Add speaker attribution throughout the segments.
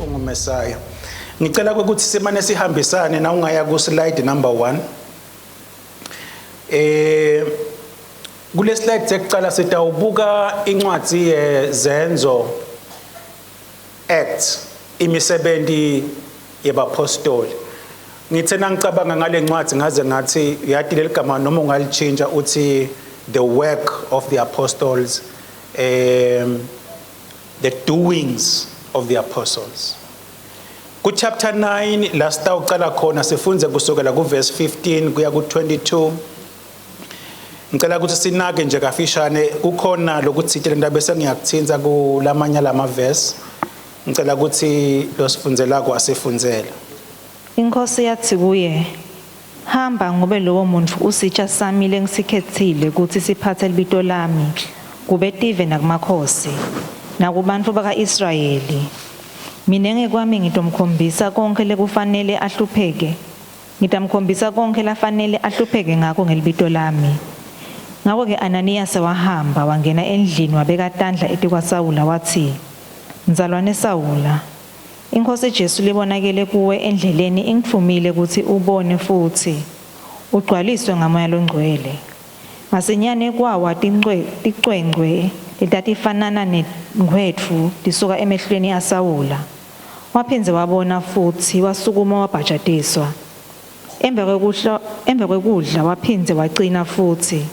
Speaker 1: unguMesaya. Ngicela ukuthi simane sihambisane na ungaya ku slide number 1. Kule slide sekucala sitawubuka incwadi yeZenzo, Acts, imisebenzi yebapostoli. Ngithe nangicabanga ngale ncwadi ngaze ngathi uyati leli gama noma ungalitshintsha uthi the work of the apostles, the doings of the apostles. Ku chapter 9 la sitawucala khona sifunze kusukela ku verse 15 kuya ku 22. Ngicela ukuthi sinake nje kafishane, kukhona lokuthile lento bese ngiyakuthinta kulamanye lama verse. Ngicela ukuthi losifunzelako asifundzele.
Speaker 2: Inkosi yathi kuye, "Hamba ngobe lowo muntu usitsha sami lengisikhetsile kutsi siphatse libito lami kubetive nakumakhosi nakubantfu baka-Israyeli. Mine ngekwami ngitomkhombisa konkhe lekufanele ahlupheke. Ngitamkhombisa konkhe lafanele ahlupheke ngako ngelibito lami." Ngako-ke Ananiyase wahamba wangena endlini wabeka tandla etikwaSawula watsi, "Mzalwane Sawula, iNkhosi Jesu libonakele kuwe endleleni ingitfumile kutsi ubone futsi ugcwaliswe ngaMoya Longcwele." Masinyane kwawa ticwencwe letatifanana nenkhwetfu tisuka emehlweni aSawula. Waphindze wabona futsi, wasukuma wabhajatiswa. Emva kwekudla waphindze wacina futsi.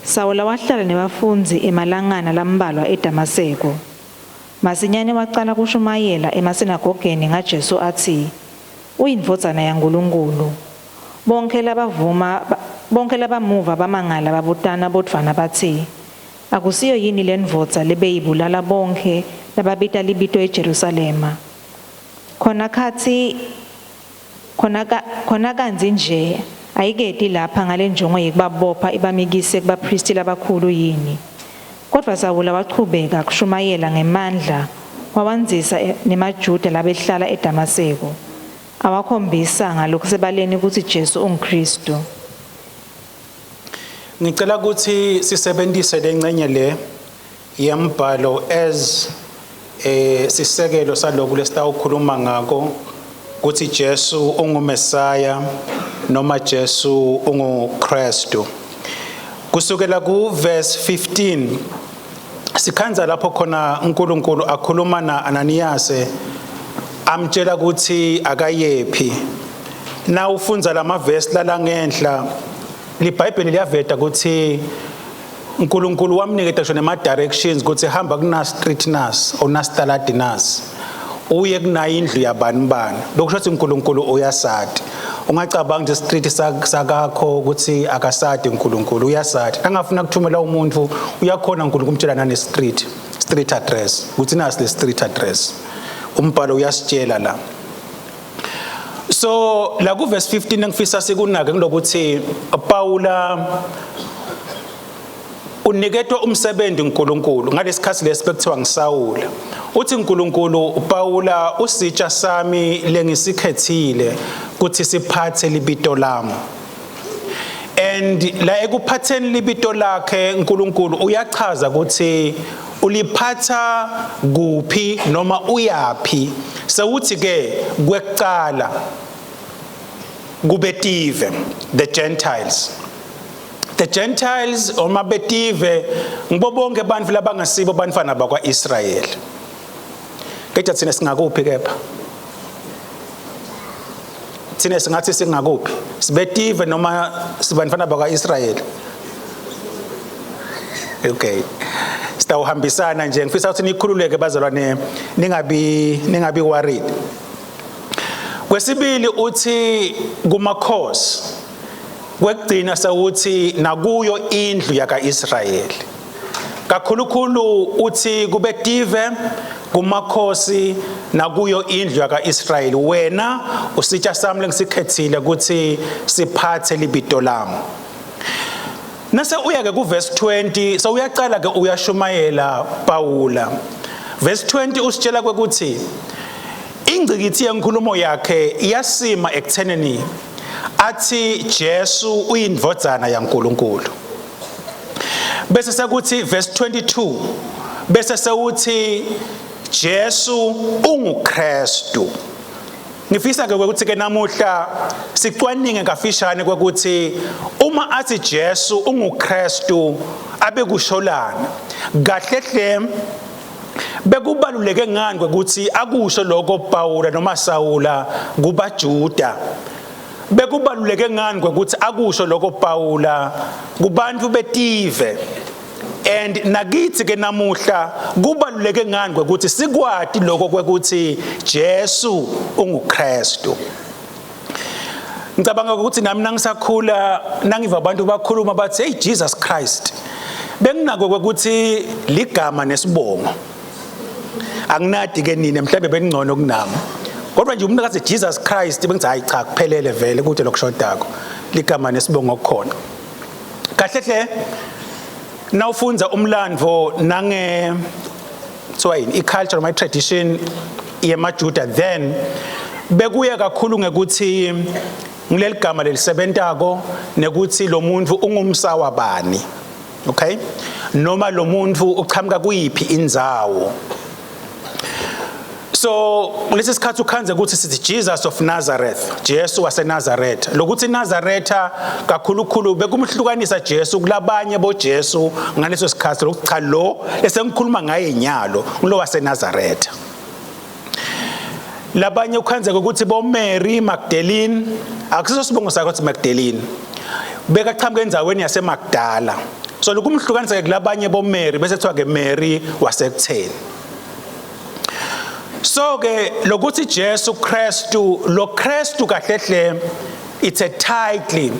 Speaker 2: Sawula wahlala nebafundzi emalangana lambalwa eDamaseko. Masinyane wacala kushumayela emasinagogeni ngaJesu atsi uyindvodzana yaNkulunkulu. Bonkhe labamuva bamangala babutana bodvwana batsi, "Akusiyo yini lendvodza lebeyibulala bonkhe lababita libito eJerusalema? Khona kantsi nje ayiketi lapha ngalenjongo yekubabopha ibamikise kubaphristi labakhulu yini?" Kodvwa Sawula wachubeka kushumayela ngemandla, wawandzisa nemaJuda labehlala eDamaseko, awakhombisa ngalokusebaleni kutsi Jesu unguKhristu.
Speaker 1: Ngicela ukuthi sisebenzise lengcenye le yembhalo as sisekelo saloku lesitawukhuluma ngako kutsi Jesu unguMesaya noma Jesu unguKristu. Kusukela ku verse 15 sikhandza lapho khona uNkulunkulu akhuluma na Ananias amtshela ukuthi akayephi. Na ufundza lamavesi lalangenhla, liBhayibheli liyaveta ukuthi uNkulunkulu wamniketa ngisho nema directions ukuthi hamba kuna street nas or nastaladi nas, uye kuna indlu yabani bani. Lokusho ukuthi uNkulunkulu uyasati. Ungacabanga nje street sakakho ukuthi akasati uNkulunkulu, uyasati. Angafuna kuthumela umuntu, uyakhona uNkulunkulu umtshela nane street address ukuthi nasi le street address. Umbhalo uyasitshela la. So la ku verse 15 engifisa sikunake ngilokuthi Paula uniketwa umsebenzi uNkulunkulu ngalesikhathi lesi bekuthiwa ngisawula. Uthi uNkulunkulu, "Paula usitsha sami lengisikhethile kuthi siphathe libito lami." And la ekuphatheni libito lakhe uNkulunkulu uyachaza ukuthi uliphatha kuphi noma uyapi. Sewuthi ke kwekucala kubetive, the Gentiles. The Gentiles uma betive ngibo bonke abantu labangasibo bantfwana bakwaIsrael. Kepha thina singakuphi? Kepha thina singathi singakuphi? Sibetive noma sibantfwana bakwaIsrael? Okay, sitawuhambisana nje. Ngifisa ukuthi nikhululeke bazalwane, ningabi worried. Kwesibili uthi kumakhosi, kwekugcina sewuthi nakuyo indlu yakaIsrayeli. Kakhulukhulu uthi kubetive, kumakhosi nakuyo indlu yakaIsrayeli, wena usitsha sami lengisikhethile ukuthi siphathe libito lami. Nase uya ke ku verse 20, so uyaqala ke uyashumayela Paula. Verse 20 usitshela kwekuthi ingcikithi yenkulumo yakhe iyasima ekutheneni athi Jesu uyindvodzana yaNkuluNkulu. Bese sekuthi verse 22 bese sewuthi Jesu unguKristu. Ngifisa ke ukuthi ke namuhla sicwaninge kafishane kwekuthi uma athi Jesu unguKristu abekusholana kahle hle, bekubaluleke ngani ukuthi akusho lokho Pawula noma Sawula kubaJuda? Bekubaluleke ngani ukuthi akusho lokho Pawula kubantu betive? And nakithi ke namuhla kubaluleke ngani ukuthi sikwati lokho kwekuthi Jesu unguKristu? Ngicabanga ukuthi nami nangisakhula, nangiva abantu bakhuluma bathi, "Hey, Jesus Christ," benginako ukuthi ligama nesibongo. Anginadi ke nina, mhlawumbe beningcono kunami, kodwa nje umuntu kathi Jesus Christ, bengithi hayi cha, kuphelele vele, kude lokushodako, ligama nesibongo kukhona. Kahle hle, nawufundza umlandvo nange kuthiwa yini, i-culture noma i-tradition yemaJuda, then bekuya kakhulu ngekuthi ngileli gama lelisebentako nekuthi lo muntu ungumsawa bani, okay, noma lo muntu uqhamuka kuyiphi indzawo. So kulesi sikhathi ukhanze ukuthi sithi Jesus of Nazareth, Jesu waseNazareth. Lokuthi Nazaretha kakhulukhulu bekumhlukanisa Jesu kulabanye boJesu ngaleso sikhathi, lokuthi cha, lo esengikhuluma ngaye nyalo ngulo waseNazaretha. Labanye ukhanzeka ukuthi bo Mary Magdalene, akusiso sibongo sakhe ukuthi Magdalene, bekaqhamuka endzaweni yaseMagdala, so lokumhlukanisa ke kulabanye bo Mary, bese kuthiwa ke Mary wasekutheni. So ke lokuthi Jesu Kristu, lo Kristu kahle hle it's a title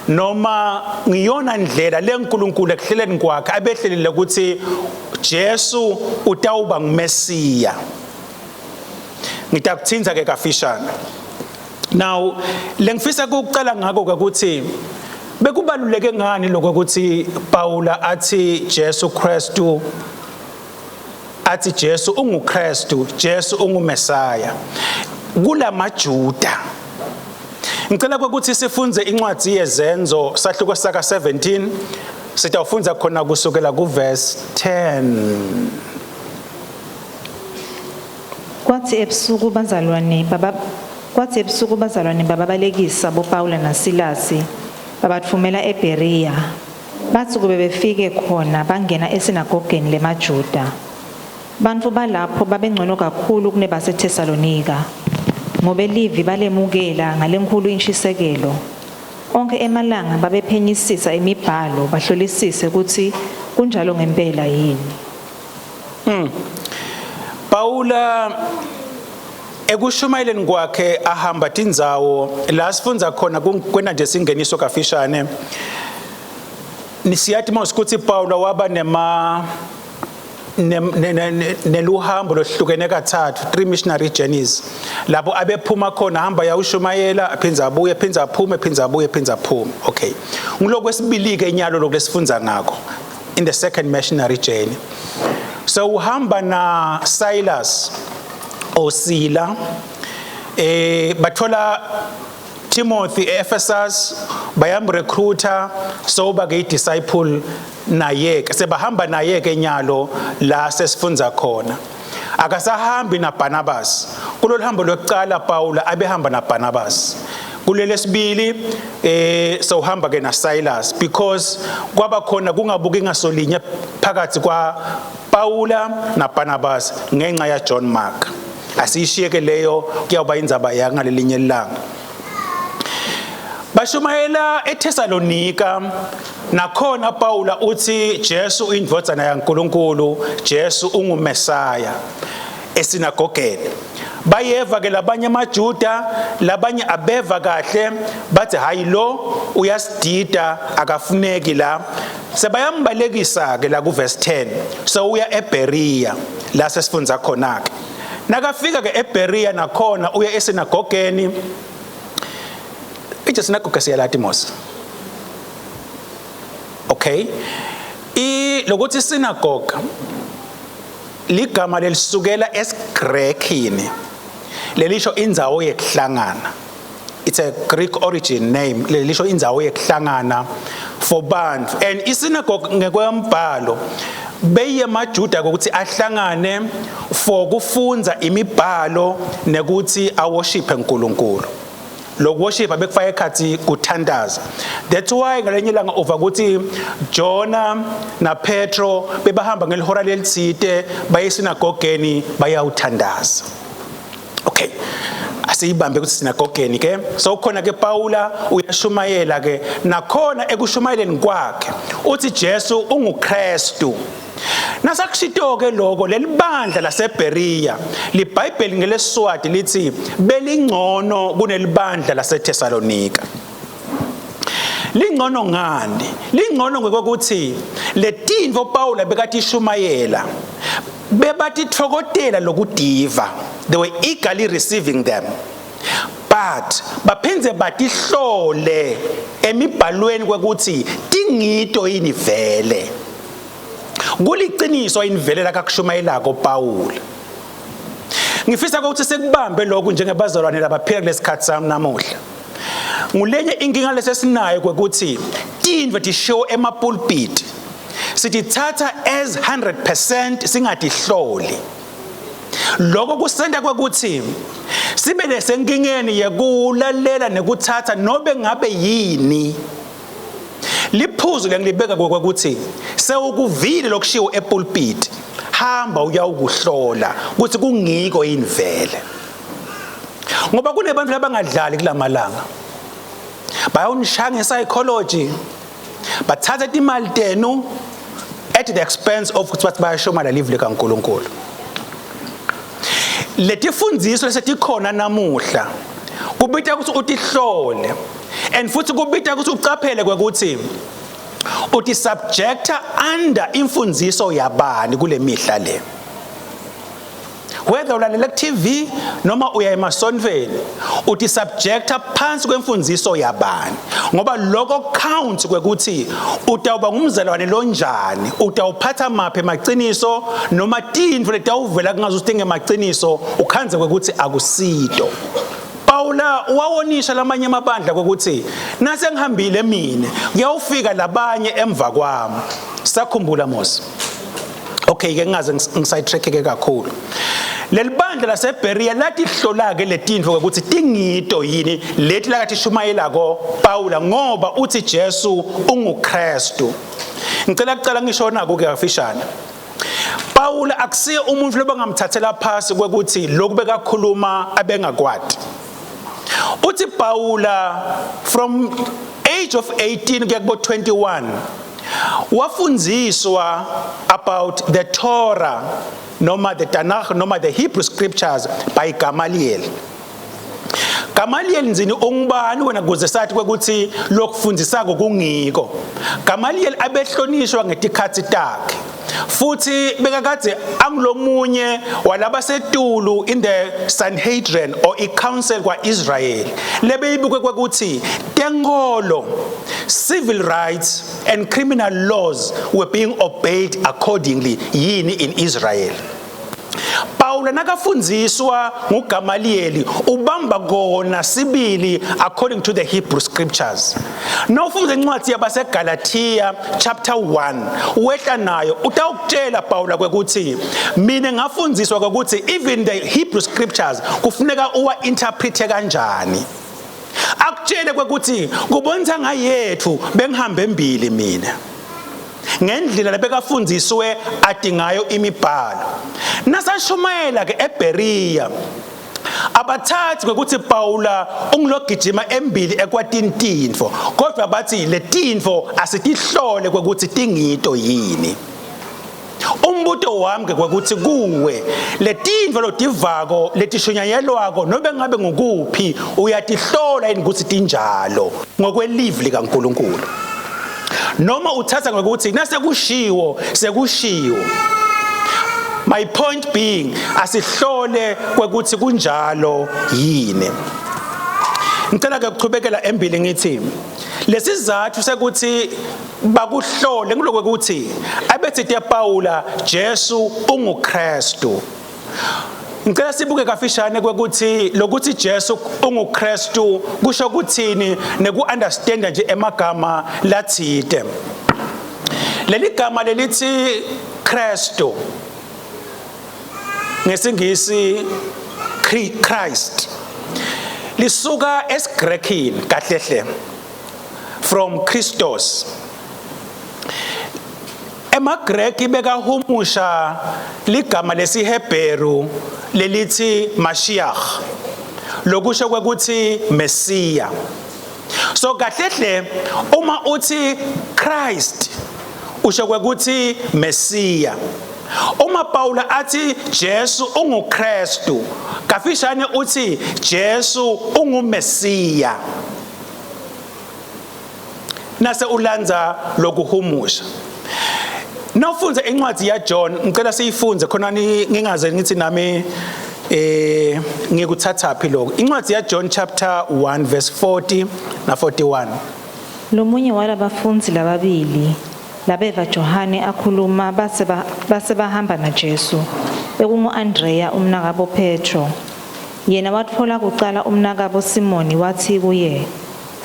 Speaker 1: noma ngiyona ndlela leNkulunkulu ekuhleleni kwakhe abehlelile ukuthi Jesu utawuba nguMesiya. Ngitakuthinza ke kafishane. Now lengifisa ukucala ngakho ke ukuthi bekubaluleke ngani lokho ukuthi Paula athi Jesu Kristu, athi Jesu unguKristu, Jesu unguMesaya kulamaJuda. Ngicela ukuthi sifunze incwadi yeZenzo, sahluko saka 17. Sitawufundza khona kusukela kuverse 10.
Speaker 2: Kwathi ebusuku bazalwane bababalekisa boPawula naSilasi, babatfumela eBerea. Batsi kube befike khona, bangena esinagogeni lemaJuda. Bantfu balapho babengcono kakhulu kunebaseThesalonika, ngobe livi balemukela ngalenkhulu inshisekelo. Onkhe emalanga babephenyisisa imibhalo, bahlolisise kutsi kunjalo ngempela yini.
Speaker 1: Paula ekushumayeleni kwakhe ahamba tindzawo la sifundza khona kwena nje singeniso kafishane. Nisiyati mos ukuthi Paula waba nema neluhambo lohlukene kathathu, three missionary journeys, lapho abephuma khona hamba yawushumayela, aphinza abuye, phinza aphume, phinza abuye, phinza aphume. Okay, ngulokwesibili ke inyalo lokulesifundza ngakho in the second missionary journey. So uhamba na Silas osila, bathola Timothy eEphesus, bayamrecruiter, so ba ke disciple naye ke, sebahamba naye ke nyalo la sesifundza khona. Akasahambi na Barnabas. Kulolu hambo lokucala Paula abehamba na Barnabas. Kulelesibili sewuhamba ke na Silas, because kwaba khona kungabuki ngasolinye phakathi kwa Paula na Barnabas ngenxa ya John Mark. Asiyishiyeke leyo, kuyawuba indzaba yangalelinye ilanga. Bashumayela eThessalonika, nakhona Paula uthi Jesu indvodzana yaNkulunkulu, Jesu unguMesaya esinagogeni. Bayeva ke labanye amaJuda, labanye abeva kahle, bathi hayi, lo uyasidida, akafuneki la. Sebayambalekisa ke la kuverse 10. So uya eBerea la sesifundza khona ke. Nakafika ke eBerea nakhona uya esinagogeni. Ije sinagoge siyalati mos. Okay, i lokuthi synagogue ligama lelisukela esiGrekini lelisho indzawo yekuhlangana. It's a Greek origin name lelisho indzawo yekuhlangana for bantu, and isynagogue ngekwembhalo Beyemajuda ukuthi ahlangane for kufundza imibhalo nekuthi aworship uNkulunkulu. Lokuworship bekufaka ekhathi kuthandaza. That's why ngalenye ilanga uva ukuthi Jona na Petro bebahamba ngelihora lelitsite baye esinagogeni bayawuthandaza. Okay, asiyibambe ukuthi sinagogeni ke. So khona ke Paula uyashumayela ke, nakhona ekushumayeleni kwakhe uthi Jesu unguKristu. Nasakushito ke lokho, lelibandla laseBerea, liBhayibheli ngeleswati lithi belingcono kunelibandla laseThessalonika. Lingcono ngani? Lingcono ngokuthi letinto Paula bekatishumayela bebatitfokotela lokudiva, they were eagerly receiving them, but baphindze batihlole emibhalweni kwekuthi tingito yini vele, kuliciniso yini vele lakakushumayelako Paul. Ngifisa ukuthi sikubambe lokhu njengebazalwane labaphila kulesikhathi sami namuhla. Ngulenye inkinga lesesinayo kwekuthi tintfo tishiwo emapulpit sitithatha as 100% singatihloli. Lokho kusenta kwekuthi sibe lesenkingeni yekulalela nekuthatha nobe ngabe yini. Liphuzu lengilibeka kwekuthi sewukuvile lokushiwo epulpit, hamba uyawukuhlola ukuthi kungiko yini vele, ngoba kunebantu labangadlali kulamalanga, bayawunishaya nge-psychology, bathathe timali tenu at the expense of ukuthi bathi bayashomala live likaNkuluNkulu. Letifundiso lesetikhona namuhla kubita ukuthi utihlole, and futhi kubita ukuthi ucaphele kwekuthi uti subjecta under imfundiso yabani kule mihla le, whether ulalela ku-TV noma uya emasontweni, uti subjecta phansi kwemfundiso yabani, ngoba lokho counts kwekuthi utawuba ngumzalwane lonjani, utawuphatha maphi emaciniso noma tintfo letawuvela kungazuthi tingemaciniso ukhandze kwekuthi akusito. Paula wawonisha lamanye amabandla kwekuthi nase ngihambile mine kuyawufika labanye emva kwami. Sakhumbula Mose. Okay ke, ngingaze ngiside-track ke kakhulu. Leli bandla laseBerea latihlola ke letintfo ukuthi tingito yini leti lakathi shumayelako Paula, ngoba uthi Jesu unguKristu. Ngicela kucala ngisho nako ke kafishane. Paula akusiye umuntu lobangamthathela phasi kwekuthi lokhu bekakhuluma abengakwati. Uthi Paula from age of 18 kuya kubo 21 wafundziswa about the Torah noma the Tanakh noma the Hebrew scriptures by Gamaliel. Gamaliel nzini ungubani wena kuze sathi kwekuthi lokufundisako kungiko? Gamaliel abehlonishwa ngetikhatsi takhe, futhi bekakade angulomunye walabasetulu in the Sanhedrin or i-council kwa-Israel lebeyibukwe kwekuthi tenkolo, civil rights and criminal laws were being obeyed accordingly yini in Israel. Paula nakafundziswa nguGamalieli ubamba kona sibili according to the Hebrew scriptures. Nawufundza incwadi yabaseGalatia chapter 1 wehla nayo, utawukutshela Paula kwekuthi mina ngafundziswa kwekuthi even the Hebrew scriptures kufuneka uwa interprete kanjani. Akutshele kwekuthi kubonisa ngayethu bengihambe embili mina ngendlela lebekafundziswe adi ngayo imibhalo. Nasashumayela ke eBerea, abathathi kwekuthi Paula ungilogijima embili ekwatini tintfo, kodwa bathi letinfo asitihlole kwekuthi tingito yini. Umbuto wami ke kwekuthi kuwe, letinfo lotivako letishunyayelwako nobe ngabe ngukuphi, uyatihlola yini ukuthi tinjalo ngokwelivi likaNkuluNkulu, noma uthatha ngokuthi nasekushiwo sekushiwo? My point being, asihlole kwekuthi kunjalo yini. Ngicela ke ukuchubekela embili, ngithi lesizathu sekuthi bakuhlole ngiloko ukuthi abethi te Paula Jesu unguKristu. Ngicela sibuke kafishane kwekuthi lokuthi Jesu unguKristu kusho kuthini, neku-understanda nje emagama lathite. Leli gama lelithi Kristu ngesingisi Christ lisuka esiGrekini kahle hle from Christos. EmaGreki bekahumusha ligama lesiHebheru lelithi Mashiach, lokusho kwekuthi Mesiya. So kahle hle uma uthi Christ usho kwekuthi Mesiya. Uma Paula athi Jesu unguKristu, kafishane uthi Jesu unguMesiya. Nase ulandza lokuhumusha. Nawufundza incwadi yaJohn, ngicela siyifunze khona ngingaze ngithi nami ngikuthathaphi lokho. Incwadi yaJohn chapter 1 verse 40 na 41.
Speaker 2: Lomunye walabafundzi lababili labeva Johane akhuluma base bahamba naJesu bekungu-Andreya umnakabo Petro. Yena watfola kucala umnakabo Simoni watsi kuye,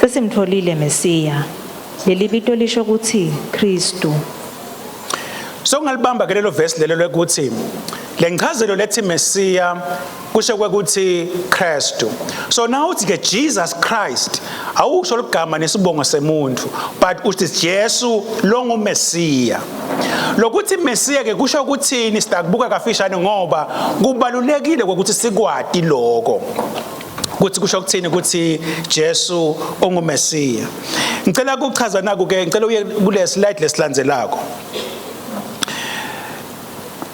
Speaker 2: "Sesimtfolile Mesiya." Leli bito lisho kutsi Khristu.
Speaker 1: So ngalibamba ke lelo verse lelo lokuthi lenchazelo lethi Mesiya kusho kwekuthi Kristu. So now uthi ke Jesus Christ awusho ligama nesibongo semuntu, but uthi Jesu longuMesiya. Lokuthi Mesiya ke kusho ukuthini sitakubuka kafishane ngoba kubalulekile ukuthi sikwati lokho. Kuthi kusho ukuthini ukuthi Jesu unguMesiya. Ngicela ukuchaza naku ke, ngicela uye kule slide lesilandzelako.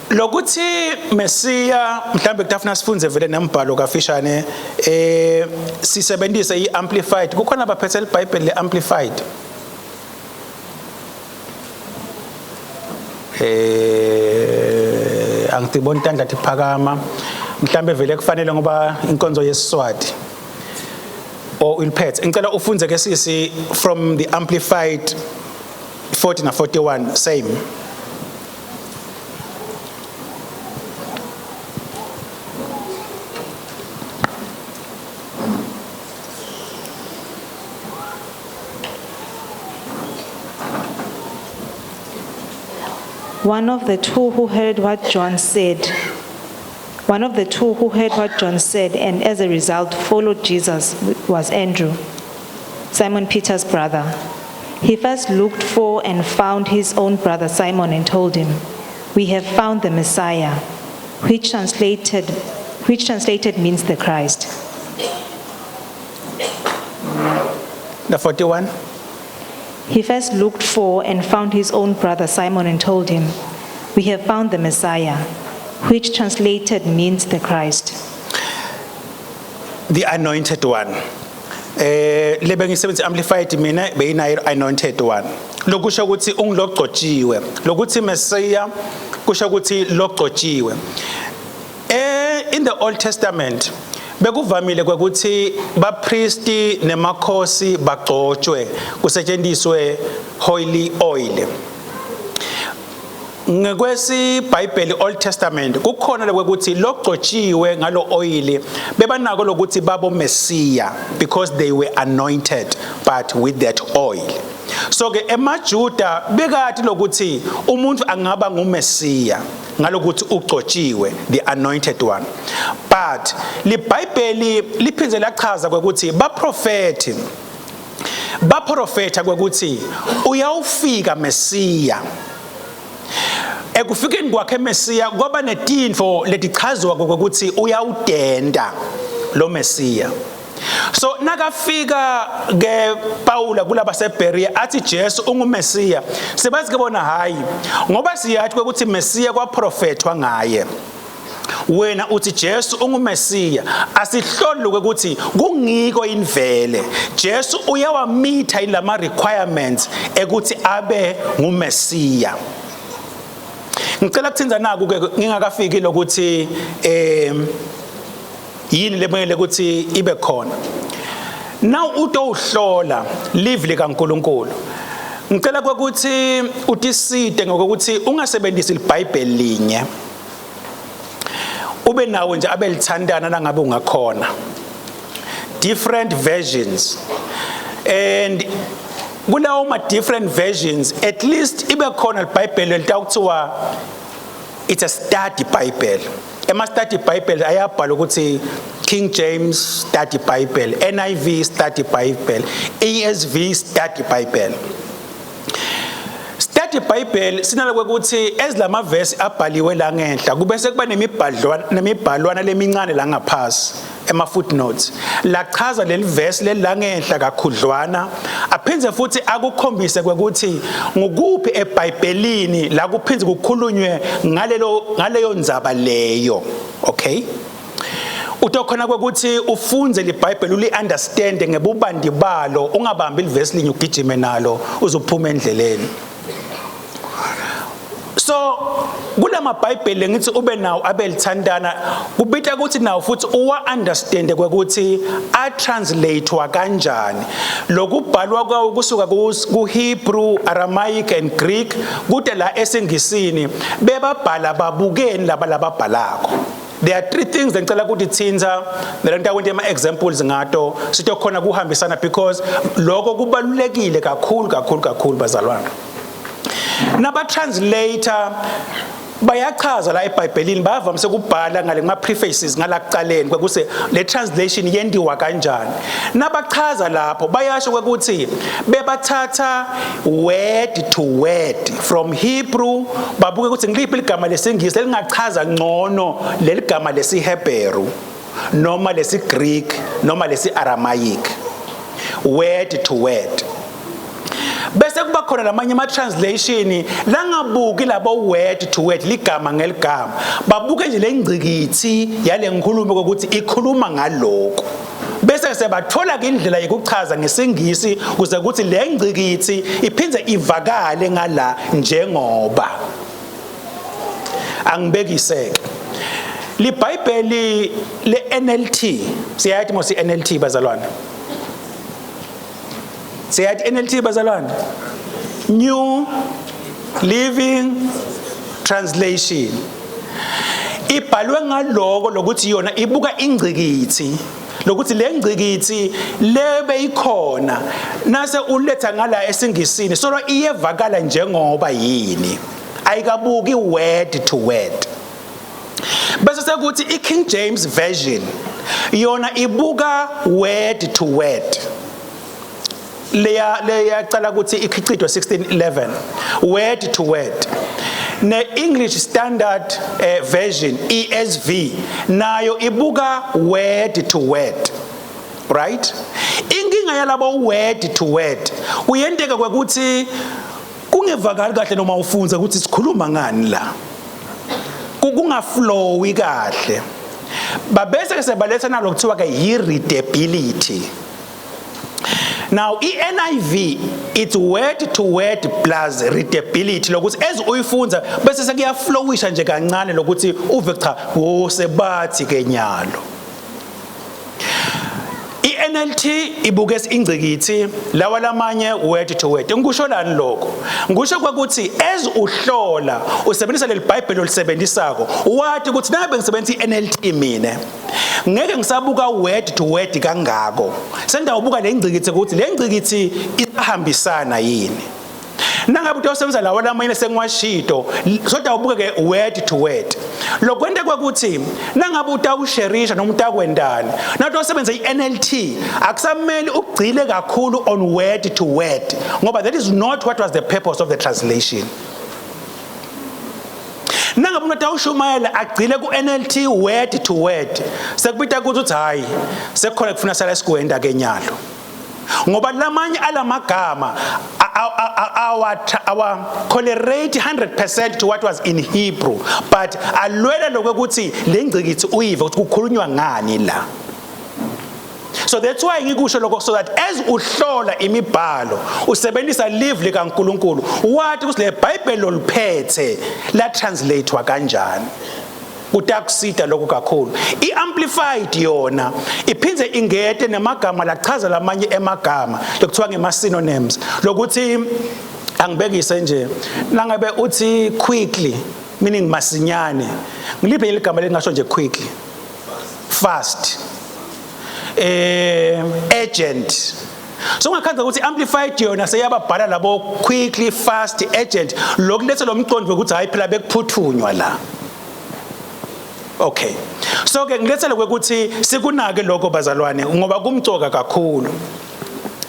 Speaker 1: Lokuthi Mesiya mhlambe kutafuna sifunze vele nembhalo kafishane, sisebenzise iamplified. Kukhona abaphethe iBhayibheli leamplified. Angitiboni tandla tiphakama, mhlambe vele kufanele ngoba inkonzo yesiSwati o uliphethe. Ngicela ufunze ke sisi from the amplified 40 na 41 same.
Speaker 2: One of the two who heard what John said, one of the two who heard what John said and as a result followed Jesus was Andrew, Simon Peter's brother. He first looked for and found his own brother Simon and told him, "We have found the Messiah," which translated means the Christ.
Speaker 1: The 41.
Speaker 2: He first looked for and found his own brother Simon and told him, "We have found the Messiah," which translated means the Christ.
Speaker 1: The anointed one. Lebe ngisebenzisa amplified mina beyinayo anointed one. Lokusho ukuthi ungilogcotshiwe. Lokuthi Messiah kusho ukuthi logcotshiwe. In the Old Testament bekuvamile kwekuthi bapristi nemakhosi bagcotshwe kusetshenziswe holy oil. NgekwesiBhayibheli Old Testament kukhona lokuthi logcotshiwe ngalo oil bebanako lokuthi babo Messiah because they were anointed but with that oil. So ke emaJuda bekati lokuthi umuntu angaba nguMessiah ngalokuthi ugcotshiwe, the anointed one. But liBhayibheli liphindze lachaza kwekuthi baprofeti baprofeta kwekuthi uyawufika Messiah. Ekufikeni kwakhe Messiah kwaba netinfo letichazwa kwekuthi uyawudenda lo Messiah. So nakafika ke Paula kulaba seBerea athi Jesu unguMessiah, sebathi ke bona hayi, ngoba siyathi ukuthi Messiah kwaprofethwa ngaye. Wena uthi Jesu unguMessiah, asihloli ukuthi kungiko invele. Jesu uyawamitha ilama requirements ekuthi abe nguMessiah. Ngicela kuthinza naku ke ngingakafiki lokuthi yini lemele ukuthi ibe khona. Now utowuhlola live likaNkuluNkulu. Ngicela ukuthi utisite ngokuthi ungasebenzisi iBhayibheli linye. Ube nawo nje abelithandana nangabe ungakhona. Different versions. And kulawo ma different versions at least ibe khona iBhayibheli elitawuthiwa It's a study Bible. Ema study Bible ayabhala ukuthi King James Study Bible, NIV Study Bible, ESV Study Bible. Study Bible sinalo ukuthi ezilamavesi abhaliwe la ngenhla kube sekuba nemibhadlwana nemibhalwana lemincane la ngaphasi, ema footnotes lachaza leli verse leli la ngenhla kakhudlwana, aphindze futhi akukhombise kwekuthi ngukuphi eBhayibhelini la kuphindze kukhulunywe ngalelo ngaleyo ndzaba leyo. Okay, utokhona kwekuthi ufunze liBhayibheli, uli understand ngebubandi balo, ungabambi livesi linye ugijime nalo uzophuma endleleni. So kulama Bhayibheli ngithi ube nawo abelithandana, kubita ukuthi nawo futhi uwa understand kwekuthi a translatewa kanjani lokubhalwa kwawo kusuka ku Hebrew, Aramaic and Greek kude la esingisini. Bebabhala babukeni laba lababhalako? There are three things engicela ukuthi thinza nalento akwente ama examples ngato, sitokhona kuhambisana, because lokho kubalulekile kakhulu kakhulu kakhulu, bazalwane. Naba translator bayachaza la eBhayibhelini, bayavamise ukubhala ngale kuma prefaces ngala kuqaleni kwekuse le translation yendiwa kanjani. Nabachaza lapho bayasho ukuthi bebathatha word to word from Hebrew, babuke ukuthi ngiliphi ligama lesingisi elingachaza ngcono leligama lesiHebheru noma lesiGreek noma lesi-Aramaic, word to word. Bese kuba khona lamanye ama translation langabuki labo word to word, ligama ngeligama, babuke nje lengcikithi yale nkulumo ukuthi ikhuluma ngalokho, bese sebathola ke indlela yokuchaza ngesingisi kuze kuthi le ngcikithi iphindze ivakale ngala. Njengoba angibekiseke liBhayibheli le-NLT, siyayathi mos i-NLT, bazalwane? Siyathi NLT, bazalwane, New Living Translation. Ibhalwe ngaloko lokuthi yona ibuka ingcikithi, lokuthi le ngcikithi lebe ikhona nase uletha ngala esingisini solo iyevakala njengoba yini, ayikabuki word to word. Bese sekuthi iKing James Version yona ibuka word to word, leya leyacala ukuthi ikhicitwe 1611, word to word. Ne-English Standard Version, ESV, nayo ibuka word to word, right? Inkinga yalabo word to word, kuyenteka kwekuthi kungevakali kahle noma ufunza ukuthi sikhuluma ngani la, kungaflowi kahle. Babese ke sebaletha nalo kuthiwa ke yi-readability. Now i-NIV, it's word to word plus readability, lokuthi as uyifunza bese sekuyaflowisha nje kancane lokuthi uve cha wo sebathi ke nyalo. I-NLT ibuke ingcikithi, lawa lamanye word to word. Ngikusho lani lokho? Ngisho kwakuthi as uhlola usebenzisa leli Bible olisebenzisako, wathi ukuthi nangabe ngisebenzisa i-NLT mina ngeke ngisabuka word to word kangako, sendawubuka le ngcikithi ukuthi le ngcikithi isahambisana yini. Nangabe utawusebenzisa lawa lamanye sengiwashito, sodawubuka ke word to word. Lokwenta kwekuthi nangabe utawusherisha noma utakwendani, nawuthi usebenzisa i-NLT, akusamele ugcile kakhulu on word to word, ngoba that is not what was the purpose of the translation. Nangabe umuntu awushumayela agcile ku-NLT word to word, sekubita ukuthi uthi hayi, sekukhona kufuna sala sikwenda ke nyalo, ngoba lamanye alamagama awa correlate 100% to what was in Hebrew, but alwela lokuthi lengcikithi uyive ukuthi kukhulunywa ngani la. So that's why ngikusho lokho, so that as uhlola imibhalo usebenzisa live likaNkuluNkulu, wathi ukuthi le Bible loliphethe la translatewa kanjani, kutakusita lokho kakhulu. I-Amplified yona iphindze ingete nemagama lachaza lamanye emagama lokuthiwa ngema-synonyms, lokuthi angibekise nje, nangabe uthi quickly, meaning masinyane, ngiliphi ligama lelingasho nje quickly? Fast, urgent. So ungakhanza ukuthi Amplified yona seyababhala labo quickly, fast, urgent, lokuletha lo mqondo ukuthi hayi phela bekuphuthunywa la. Okay, so ke ngilethele kwekuthi sikunake lokho bazalwane, ngoba kumcoka kakhulu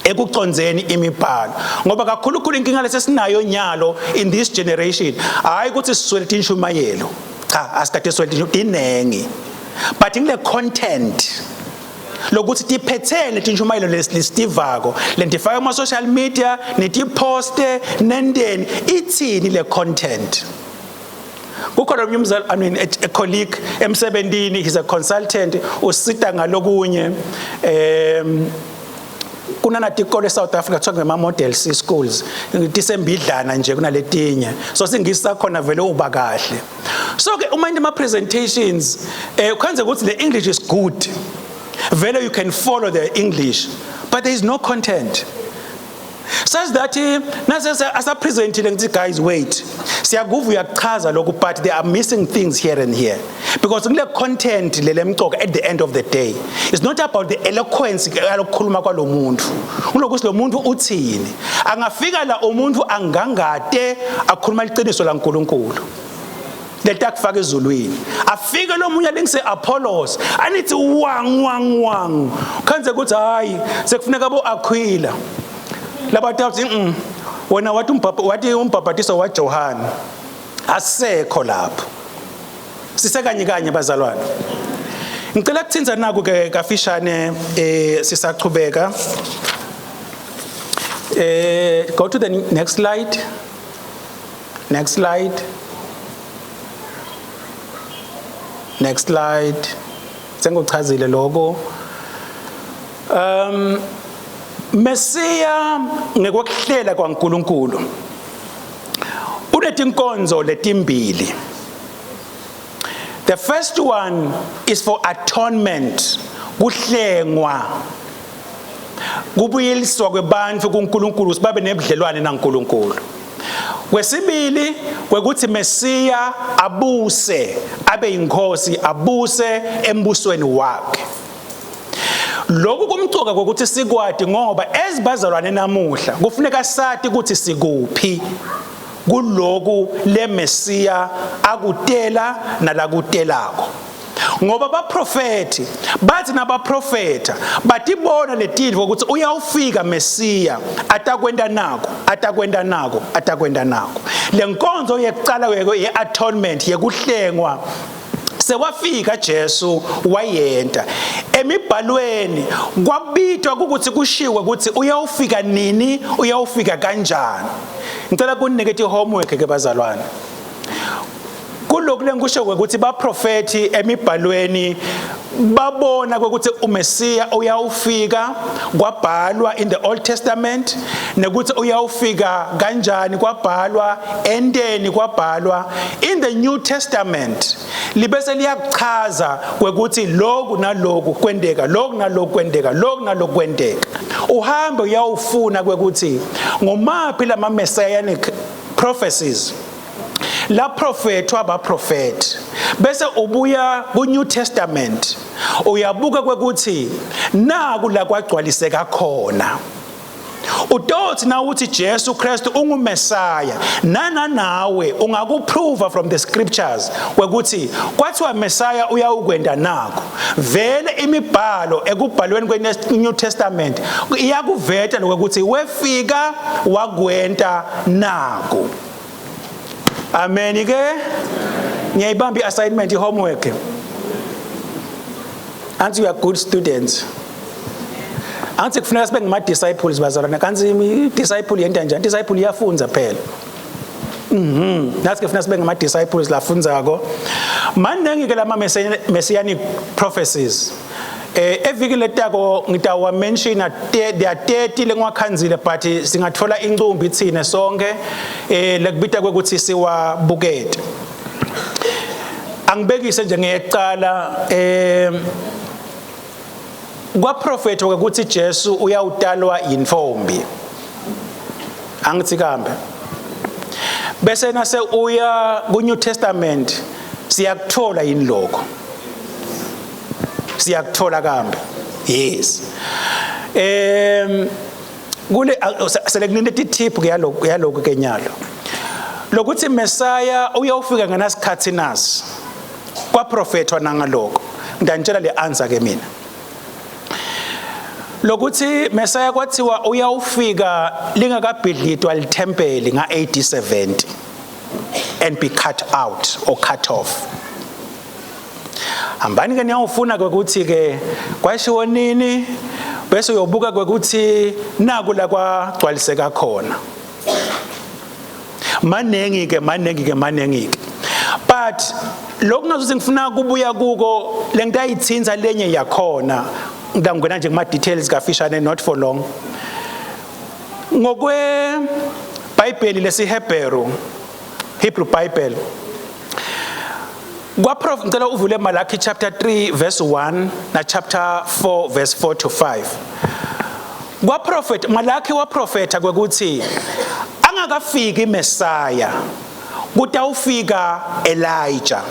Speaker 1: ekucondzeni imibhalo, ngoba kakhulu khulu inkinga lesesinayo nyalo in this generation, hayi ukuthi siswele tinshumayelo, cha, asikade siswele tinengi, but ngile content lokuthi tiphethene tinshumayelo lesitivako lentifaka kuma social media, netiposte nendeni, ithini le content? Kukhona omunye umzali, I mean a colleague emsebentini, he's a consultant, usita ngalokunye. Kunanatikolo eSouth Africa kuthiwa ngema model C schools, tisembidlana nje kunaletinye, so singisi sakhona vele uba kahle. So ke uma into presentations, ukhanze ukuthi the English is good vele, you can follow the English, but there is no content, such that nase asapresentile ngithi, "Guys, wait, siyakuva uyakuchaza lokhu, but there are missing things here and here," because kule content lelemcoka. At the end of the day, it's not about the eloquence yalokukhuluma kwalomuntu, kulokuthi lo muntu uthini. Angafika la umuntu angangate akhuluma iqiniso laNkuluNkulu letakufaka ezulwini, afike lo munye alingise Apollos anithi wang wang wang, khanze ukuthi hayi, sekufuneka bo Aquila labantu athi wena wathi umbhapha, wathi umbhabhatiso waJohn asekho lapho. Sisekanye kanye bazalwane, ngicela kuthinza naku ke kafishane sisachubeka. Go to the next slide, next slide, next slide. Senguchazile lokho. Mesiya ngekwekuhlela kwaNkuluNkulu unetinkonzo letimbili. The first one is for atonement, kuhlengwa, kubuyeliswa kwebantfu kuNkulunkulu, sibabe nebudlelwane naNkulunkulu. Kwesibili kwekuthi Mesiya abuse, abe inkosi, abuse embusweni wakhe. Lokhu kumcoka kokuthi sikwati, ngoba ezibazalwane namuhla kufuneka sati ukuthi sikuphi kuloku le Mesiya akutela nalakutelako, ngoba baprofeti bathi nabaprofeta batibona letintfo ukuthi uyawufika Mesiya atakwenta nako, atakwenta nako, atakwenta nako. Le nkonzo yekucala ye-atonement, yekuhlengwa, sewafika Jesu wayenta. Emibhalweni kwabitwa ukuthi kushiwe ukuthi uyawufika nini, uyawufika kanjani. Ngicela kuniketa i-homework ke bazalwane kuloku lengisho ukuthi baprofeti emibhalweni babona ukuthi uMesiya uyawufika, kwabhalwa in the Old Testament, nekuthi uyawufika kanjani kwabhalwa, enteni kwabhalwa. In the New Testament libese liyakuchaza kwekuthi lokhu naloku kwenteka, lokhu naloku kwenteka, lokhu naloku kwenteka. Uhambe uyawufuna kwekuthi ngomaphi lama messianic prophecies la profethwa abaprofeti, bese ubuya ku New Testament uyabuka kwekuthi naku la kwagcwaliseka khona. Utothi na uthi Jesu Kristu unguMessiah, nana nawe ungakuprova from the scriptures kwekuthi kwathiwa Messiah uyawukwenda nako. Vele imibhalo ekubhalweni kwe New Testament iyakuveta lokuthi wefika wakwenta nako. Amen ke. Ngiyayibamba i-assignment, i-homework. Anti you are good students. Angithi kufuneka sibe ngama-disciples bazalwane. Kanti i-disciple yenta njani? Disciple iyafunza phela. Nathi ke kufuneka sibe ngama-disciples lafunzako. Maningi ke lama messianic prophecies. Eviki letako ngitawa mention, there are 30 lengiwakhanzile, but singathola incumbi thine sonke lekubita kwekuthi siwabukete. Angibekise nje ngiyecala, kwaprofetha ukuthi Jesu uyawutalwa yintombi. Angithi kambe bese nase uya ku New Testament siyakuthola yini lokho? Siyakuthola kambe? Yes. Kule sele kunine tip yalokho, yalokho kenyalo lokuthi Messiah uyawufika ngenasikhathi nasi. Kwaprofethwa nangaloko. Ngiyanitshela le answer ke mina. Lokuthi Messiah kwathiwa uyawufika lingakabhidlitwa lithempeli nga AD 70 and be cut out or cut off. Hambani ke niyawufuna ke ukuthi ke kwashiwo nini bese uyobuka kwekuthi naku la kwagcwaliseka khona. Manengi ke, manengi ke, manengi ke, but lokhu ngazuthi ngifuna kubuya kuko lengitayithinza lenye yakhona, ngitangena nje kuma details kafishane, not for long. Ngokwe Bible lesiHebheru, Hebrew Bible, kwaprof, ngicela uvule Malachi chapter 3 verse 1 na chapter 4 verse 4 to 5. Kwaprofet Malachi waprofetha kwekuthi angakafiki Messiah kutawufika Elijah,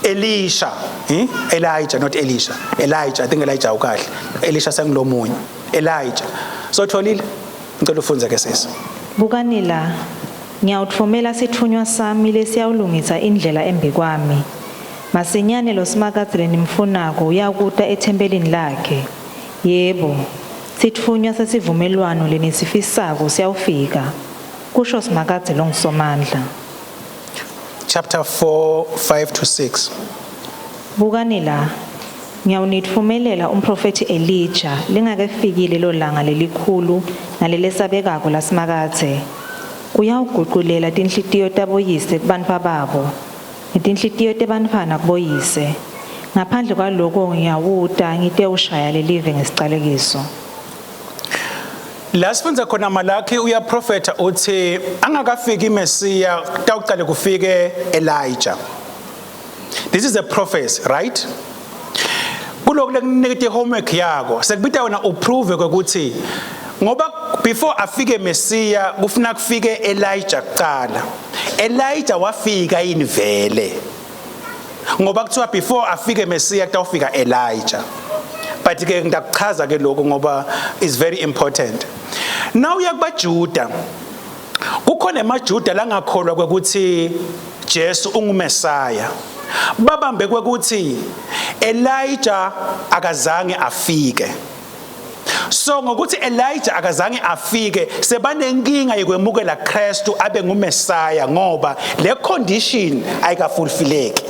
Speaker 1: Elisha, eh? Elijah, not Elisha, Elijah. I think Elijah ukahle, Elisha sengilomunye, Elijah. So tholile, ngicela ufunze ke sisi.
Speaker 2: Bukani la, ngiyawutfumela sitfunywa sami lesiyawulungisa indlela embikwami. Masinyane lo Simakadze lenimfunako uyakuta ethempelini lakhe. Yebo, sitfunywa sesivumelwano lenisifisako siyawufika, kusho Simakadze longuSomandla.
Speaker 1: Chapter 4 5 to 6.
Speaker 2: Bukani la, ngiyawunitfumelela umprofethi Elijah lingakefiki lelo langa lelikhulu nalelesabekako laSimakadze. Uyawuguculela tinhlitiyo taboyise kubantfwa babo, netinhlitiyo tebantfwana kuboyise. Ngaphandle kwaloko ngiyawuta ngitewushaya lelive ngesicalekiso.
Speaker 1: La sifundza khona Malaki uyaprofetha uthi angakafiki Messiah kutawuqale kufike Elijah. This is a prophecy, right? Kuloku lekuniketa homework yako sekubita wena uprove ukuthi ngoba before afike Messiah kufuna kufike Elijah kuqala. Elijah wafika yini vele? Ngoba kuthiwa before afike Messiah kutawufika Elijah. But ke ngiyakuchaza ke lokho ngoba is very important. Now uya kubaJuda, kukhona emaJuda langakholwa kwekuthi Jesu unguMessiah. Babambe kwekuthi Elijah akazange afike. So ngokuthi Elijah akazange afike, sebanenkinga yokwemukela Kristu abe nguMessiah ngoba le condition ayikafulfileki.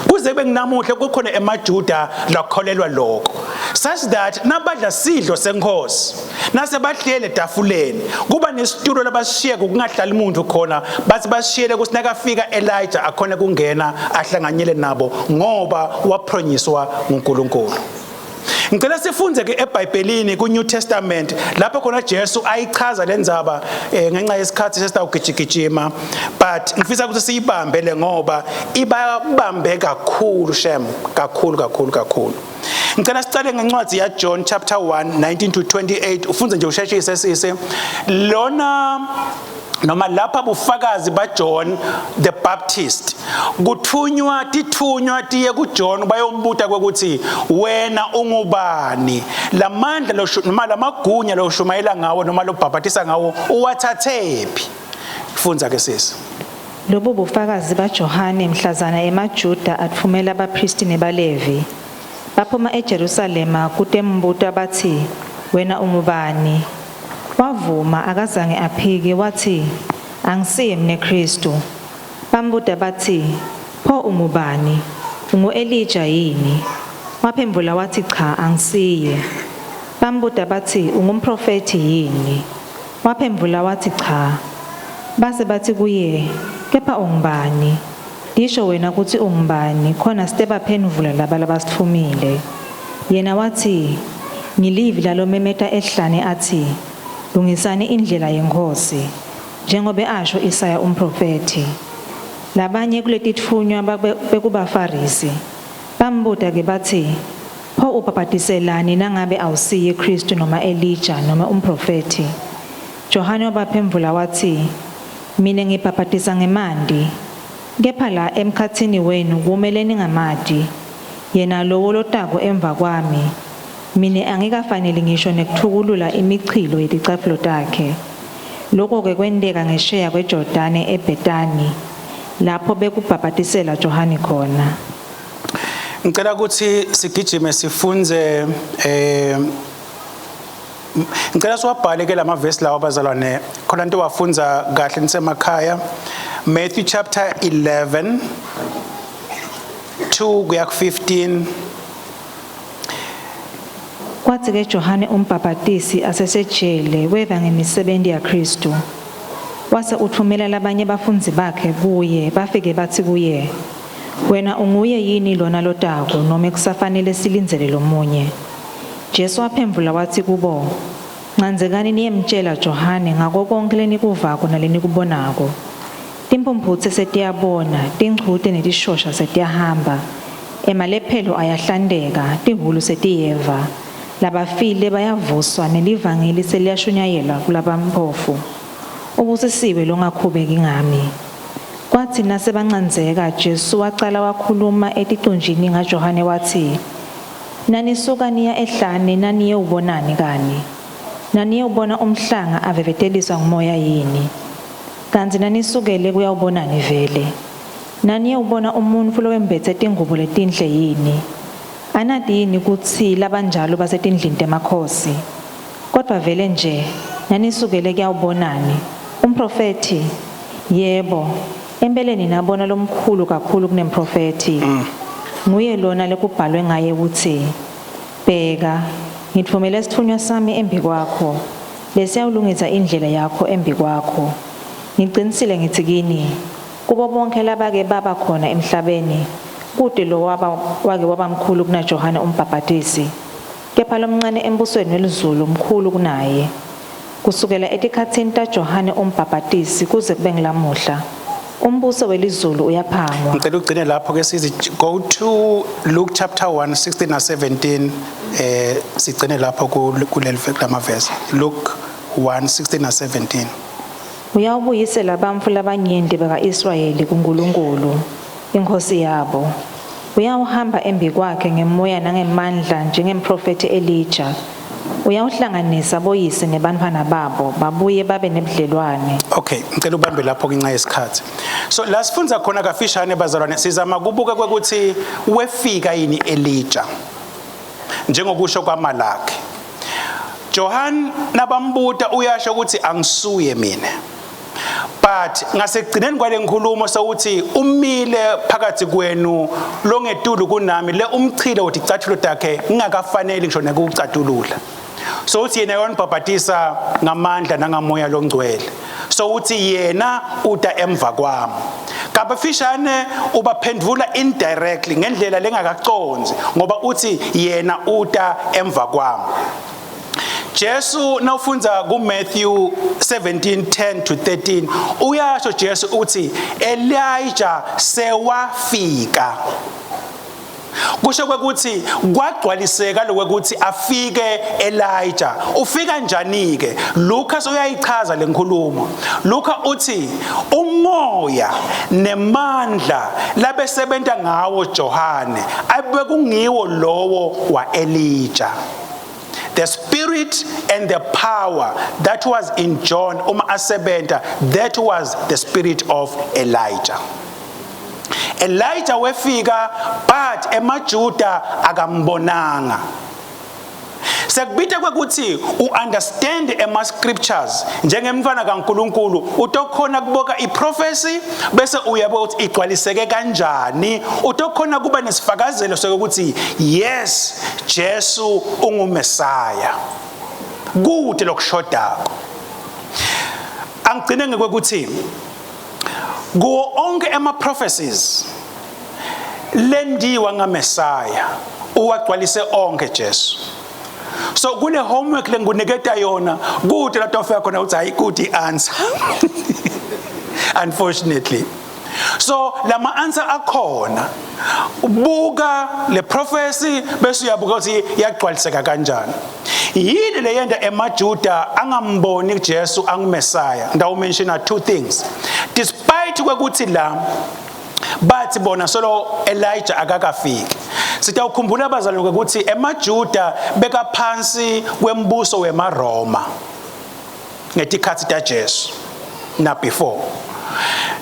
Speaker 1: Kuze kube nginamuhla kukhona emaJuda lakholelwa lokho, such that nabadla sidlo senkosi, nase bahlele etafuleni, kuba nesitulo labashiye kungahlali umuntu khona, bathi bashiyele ukuthi nakafika Elijah akhona kungena ahlanganyele nabo ngoba wapronyiswa nguNkulunkulu. Ngicela sifunde ke eBhayibhelini ku New Testament lapho khona Jesu ayichaza lendzaba ngenxa yesikhathi sesitawugijigijima, but ngifisa ukuthi siyibambe le ngoba ibabambe kakhulu, shem, kakhulu kakhulu kakhulu. Ngicela sicale ngencwadi ya John chapter 1 19 to 28. Ufunze nje usheshise sisi lona noma lapha bufakazi baJohn the Baptist. Kuthunywa tithunywa tiye kuJohn bayombuta kwekuthi wena ungubani, lamandla noma lamagunya loshumayela ngawo noma lobhabhatisa ngawo uwathathephi? Fundza ke sisi.
Speaker 2: Lobu bufakazi baJohane mhlazana emaJuda atfumela abaphristi nebaLevi. Baphuma eJerusalema kutembuta bathi, wena ungubani? Wavuma akazange aphike wathi, angisiye mne Kristu. Bambuta bathi, pho ungubani? Ungu-Elija yini? Waphendvula wathi, cha, angisiye. Bambuta bathi, ungumprofethi yini? Waphendvula wathi, cha. Base bathi kuye, kepha ungubani? Lisho wena kutsi ungubani khona sitebaphendvula laba labasitfumile. Yena wathi, ngilivi lalomemeta ehlane athi, lungisani indlela yeNkhosi, njengobe asho Isaya umprofethi. Labanye kuletitfunywa bekubaFarisi. Bambuta ke bathi, pho ubhabhatiselani nangabe awusiye Kristu noma Elijah noma umprofethi? Johane wabaphendvula wathi, mina ngibhabhatisa ngemanti, kepha la emkhatsini wenu kumele ningamati yena lowo lotako emva kwami. Mine angikafaneli ngisho nekuthukulula imichilo yeticatfulo takhe. Lokho-ke kwenteka ngesheya kweJordane eBhetani, lapho bekubhabhatisela Johane khona.
Speaker 1: Ngicela ukuthi sigijime sifunze ngicela siwabhale ke lamavesi lawa bazalwane khona into wafunza kahle nisemakhaya. Matthew chapter 11 2 kuya ku 15.
Speaker 2: Kwatsi ke Johane umbhabhatisi asesejele weva ngemisebenti yaKhristu. Wase utfumela labanye bafundzi bakhe kuye bafike batsi kuye, Wena unguye yini lona lotako nome kusafanele silindzele lomunye? Jesu waphendvula watsi kubo, Ncandzekani niyemtjela Johane ngako konkhe lenikuvako nalenikubonako. Timphumphutse setiyabona, tinchute netishosha setiyahamba, emalephelo ayahlanteka, tihhulu setiyeva, labafile bayavuswa, nelivangeli seliyashunyayelwa kulabamphofu. Ubusisiwe longakhubeki ngami. Kwatsi nasebancandzeka, Jesu wacala wakhuluma eticunjini ngaJohane watsi, Nanisuka niya ehlane naniyewubonani kani? Naniyewubona umhlanga aveveteliswa ngumoya yini? Kantsi nanisukele kuyawubonani vele? Naniyewubona umuntfu lowembetse tingubo letinhle yini? Anati yini kutsi labanjalo basetindlini temakhosi? Kodvwa vele nje nanisukele kuyawubonani? Umphrofethi? Yebo, empeleni nabona lomkhulu kakhulu kunemphrofethi. Nguye lona lekubhalwe ngaye kutsi, Bheka, ngitfumele sitfunywa sami embikwakho, lesiyawulungisa indlela yakho embikwakho. Ngicinisile ngitsi kini, kubo bonkhe labake baba khona emhlabeni, kute lowaba wake waba mkhulu kunaJohane uMbhabhatisi. Kepha lomncane embusweni welizulu mkhulu kunaye. Kusukela etikhatsini taJohane uMbhabhatisi kuze kube ngulamuhla, umbuso welizulu uyaphangwa.
Speaker 1: Ngicela ugcine lapho ke sizi go to Luke chapter 1 16 na 17 sigcine lapho kuleli lamavesi Luke 1 16 na 17.
Speaker 2: Uyawubuyisela bantfu labanyenti baka-Israyeli kuNkulunkulu, iNkhosi yabo. Uyawuhamba embikwakhe ngemoya nangemandla njengemphrofethi Elija. Uyawuhlanganisa boyise nebantfwana babo babuye babe nebudlelwane.
Speaker 1: Okay, ngicela ubambe lapho ngenxa yesikhathi. So la sifundza khona kafishane bazalwane sizama kubuka kwekuthi wefika yini Elijah njengokusho kwaMalaki. Johan nabambuta uyasho ukuthi angisuye mina. But ngasekugcineni kwale nkulumo sewuthi umile phakathi kwenu longetulu kunami le umchile uthi icathulo takhe ngingakafaneli ngisho nekucatulula. So uthi yena yonibhabhatisa ngamandla nangamoya longcwele. So uthi yena uta emva kwami. Kabafishane ubaphendvula indirectly ngendlela lengakaconzi ngoba uthi yena uta emva kwami. Jesu nawufundza kuMatthew 17:10 to 13 uyasho Jesu uthi Elijah sewafika. Kusho kwekuthi kwagcwaliseka lokwekuthi afike Elijah. Ufika njani ke? Lucas uyayichaza lenkulumo. Luka uthi umoya nemandla labesebenta ngawo Johane abekungiwo lowo waElijah. The spirit and the power that was in John uma asebenta, that was the spirit of Elijah. Elijah wefika but emaJuda akambonanga. Sekubita kwekuthi uunderstand ema scriptures njengemntwana kaNkuluNkulu utokhona kuboka iprophecy bese uyabuka ukuthi igcwaliseke kanjani, utokhona kuba nesifakazelo sokuthi yes Jesu unguMesaya. Kude lokushodako. Angigcine ngekuthi kuwo onke ema prophecies lendiwa ngaMesaya uwagcwalise onke Jesu. So kule homework lengikuniketa yona kude la tofika khona uthi hayi kude i-answer. Unfortunately. So lama answer akhona. Ubuka le prophecy bese uyabuka ukuthi iyagcwaliseka kanjani. Yini leyenda emaJuda angamboni Jesu anguMessiah? Ndawu mention two things. Despite kwekuthi la bathi bona solo Elijah akakafiki. Sitawukhumbula abazalwane ukuthi emaJuda bekaphansi kwembuso wemaRoma ngetikhatsi taJesu na before.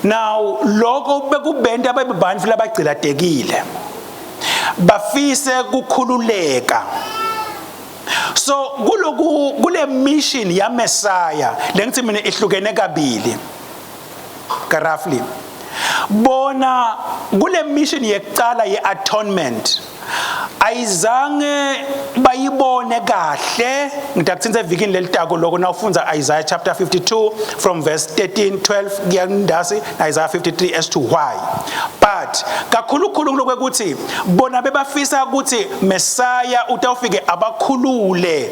Speaker 1: Now lokho bekubenta babe bantfu labagcilatekile, bafise kukhululeka. So kuloku kule mission ya Messiah lengithi mina ihlukene kabili roughly. Bona kule mission yekucala ye atonement ayizange bayibone kahle. Ngidakuthinta evikini lelitako lokho nawufundza Isaiah chapter 52 from verse 13 12 kuya ndasi, Isaiah 53 as to why. But kakhulukhulu kulokuthi bona bebafisa ukuthi Messiah utawufike abakhulule,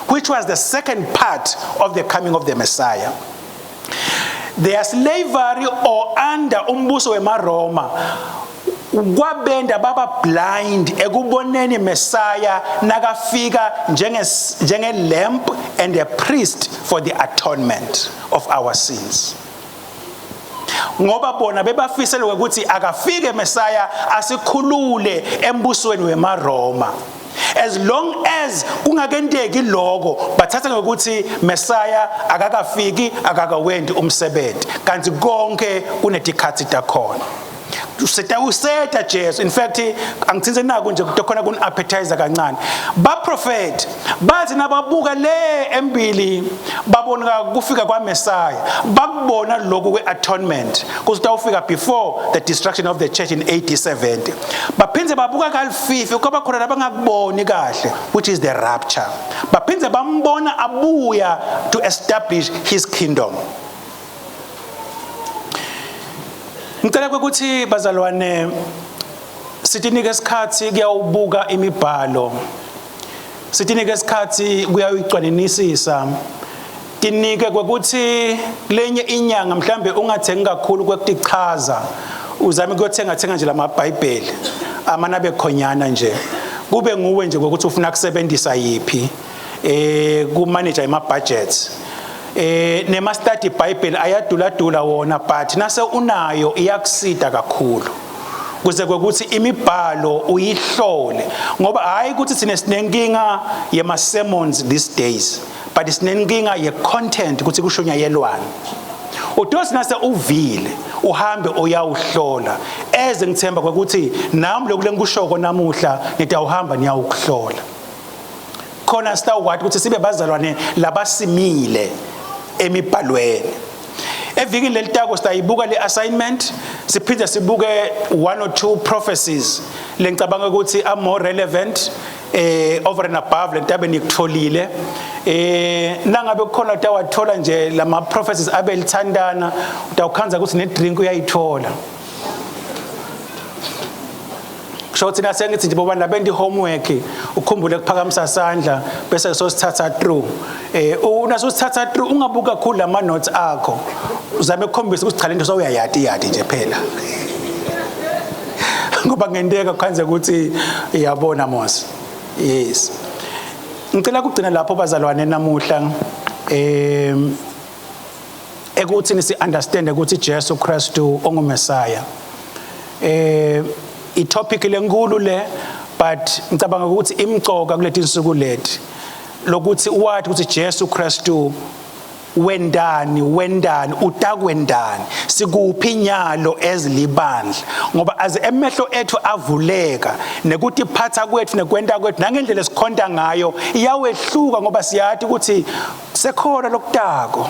Speaker 1: which was the second part of the coming of the Messiah. Their slavery or under umbuso wemaRoma kwabenda baba blind ekuboneni Messiah nakafika njenge lamp and a priest for the atonement of our sins, ngoba bona bebafisela ukuthi akafike Messiah asikhulule embusweni wemaRoma. As long as kungakenteki lokho, bathatha ngokuthi Messiah akakafiki, akakawendi umsebenzi, kanti konke kunetikhathi takhona. Sitawuseta Jesu. In fact, angithinze naku nje kutokhona kun appetizer kancane. Ba prophet bathi nababuka le embili babona kufika kwa Messiah, bakubona lokhu kwe atonement kuzotawufika before the destruction of the church in AD 70. Baphindze babuka kalififi kwaba khona labangakuboni kahle, which is the rapture. Baphindze bambona abuya to establish his kingdom. Ngicela ukuthi bazalwane sitinike isikhathi kuyawubuka imibhalo, sitinike isikhathi kuyawuyicwaninisisa, tinike kwekuthi lenye inyanga mhlambe ungathengi kakhulu kwekutichaza, uzame kuyothenga thenga nje lamabhayibheli amana bekhonyana nje, kube nguwe nje ngokuthi ufuna kusebenzisa yipi ku manage ima budgets nema study Bible ayadula dula wona, but nase unayo iyakusida kakhulu kuze kwekuthi imibhalo uyihlole, ngoba hayi ukuthi sine sinenkinga yema sermons these days, but sinenkinga ye content ukuthi kushunyayelwana. Udosi nase uvile uhambe uyawuhlola. Eze ngithemba kwekuthi nami lokhu lengikushoko namuhla nitawuhamba niyawukuhlola khona, sitawukwazi ukuthi sibe bazalwane labasimile emibhalweni. Evikini lelitako sitayibuka le assignment, siphinde sibuke one or two prophecies lengicabanga ukuthi are more relevant over and above lentabe nikutholile. Nangabe kukhona utawathola nje lama prophecies abe lithandana, utawukhanza ukuthi ne drink uyayithola. Kusho ukuthi nasengithi nje boba labendi homework, ukhumbule ukuphakamisa sandla bese sosithatha through. Unasosithatha through, ungabuka kakhulu lama notes akho, uzame ukukhombisa ukuthi cha, lento sawuyayati yati nje phela, ngoba ngenteka khanze ukuthi iyabona mos. Yes, ngicela kugcina lapho bazalwane namuhla ekuthini si understand ukuthi Jesu Kristu onguMessiah. I topic lenkulu le, but ngicabanga ukuthi imcoka kuleti insuku leti lokuthi wathi ukuthi Jesu Kristu wendani, wendani, utakwendani, sikuphi inyalo ezilibandla, ngoba aze emehlo ethu avuleka nekuthi phatha kwethu nekwenta kwethu nangendlela esikhonta ngayo iyawehluka, ngoba siyathi ukuthi sekhona lokutako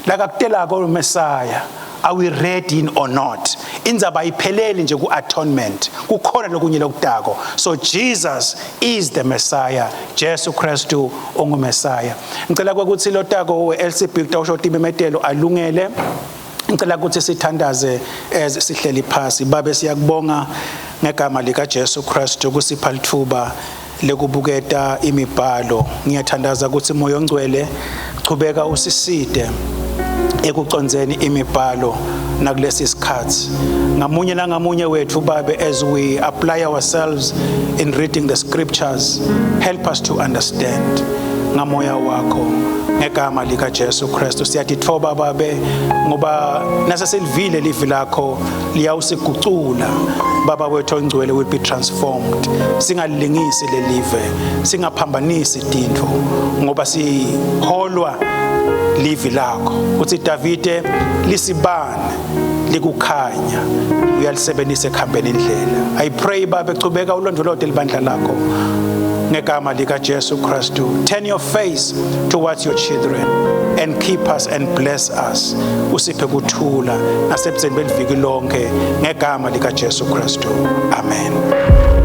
Speaker 1: lakakutelako uMessiah. Are we ready or not? Indzaba ayipheleli nje ku-atonement, kukhona lokunye lokutako. So Jesus is the Messiah. Jesu Kristu onguMessiah. Ngicela ukuthi lotako we-LCB kutawusho timemetelo alungele. Ngicela ukuthi sithandaze as sihleli phasi. Babe, siyakubonga ngegama lika Jesu Kristu kusipha lithuba lekubuketa imibhalo. Ngiyathandaza ukuthi Moya Ongcwele chubeka usiside ekucondzeni imibhalo nakulesi sikhathi ngamunye nangamunye wethu. Babe, as we apply ourselves in reading the scriptures, help us to understand ngamoya wakho, ngegama lika Jesu Kristu. Siyatitfoba babe, ngoba nasesilivile livi lakho liyawusigucula. Baba wethu ongcwele, will be transformed, singalingisi lelive, singaphambanisi tintfo, ngoba siholwa livi lakho. Uthi Davide, lisibane Likukhanya uyalisebenzisa ekuhambeni indlela. I pray, Baba, chubeka ulondolote libandla lakho ngegama lika Jesu Kristu. Turn your face towards your children and keep us and bless us. Usiphe kuthula nasebudzeni beliviki lonke ngegama lika Jesu Kristu. Amen.